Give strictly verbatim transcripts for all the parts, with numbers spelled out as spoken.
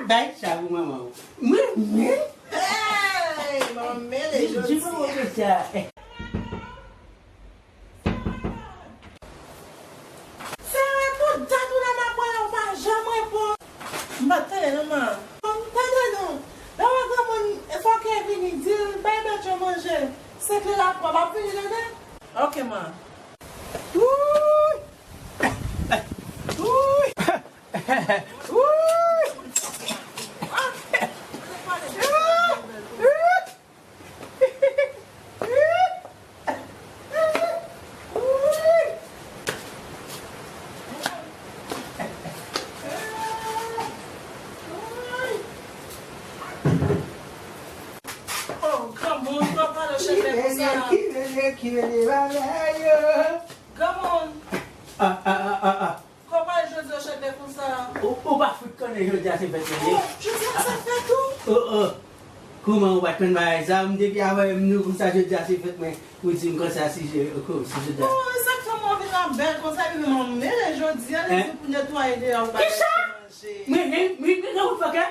Bay sa pou manman w. Mwen menm? Hey, manman mele jodi a. Sere, tout dat ou la m ap wè la, ou pa janm reponn. M pa t tande non, man. M tande non. Lè w wè granmoun, fòkè vini, di l bay bèt yo manje. Se kle l ap pran, m ap vini tande. Ok, man. Wouy! Wouy! Wouy! Oh, granmoun, kò pale chèlbè konsa. Ki vele, ki vele, ki vele bagay yo. Granmoun. Ah, ah, ah, ah, ah. Kò pale jodi yo chèlbè konsa. Ou, ou pa fout konnen jodi a se fèt mwen ye. Oh, jodi a se fèt ou? Oh, oh. Kouman ou pa t konn bagay sa? M depi avè m nou konsa jodi a se fèt mwen. Ou di m konsa si je, oh, si jodi a. Oh, e sa k fè mwen vin la bèl konsa, epi mwen mele jodi a, li di pou netwaye deyò, ou bagay pou manje. Kisa? Mwen menm, mwen menm, mwen menm, fòkè.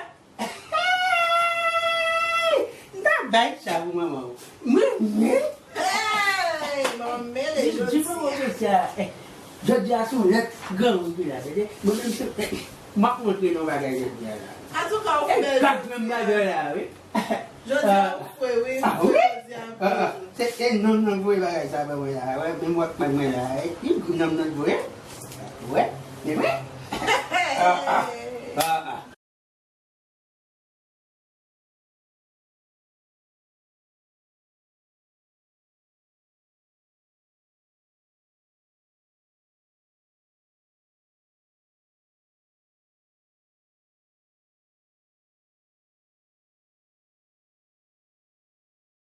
M ta bay sa pou manman w. Mwen menm? Hey, manman mele jodi a. Jodi a, eh, jodi a se yon lòt granmoun ki la, tande. Mwen menm se, eh, m ap montre nou bagay jodi a la. Antouka, ou fè bèl. Gad menm bagay la, wi. Jodi a, ou fè, wi. Ah, wi? Jodi a, ah, ah. Se, se nonm nan voye bagay sa ban mwen la, wi. Menm wòk mwen la, wi. Li nonm nan voye. Wi, men wi. Ah, ah.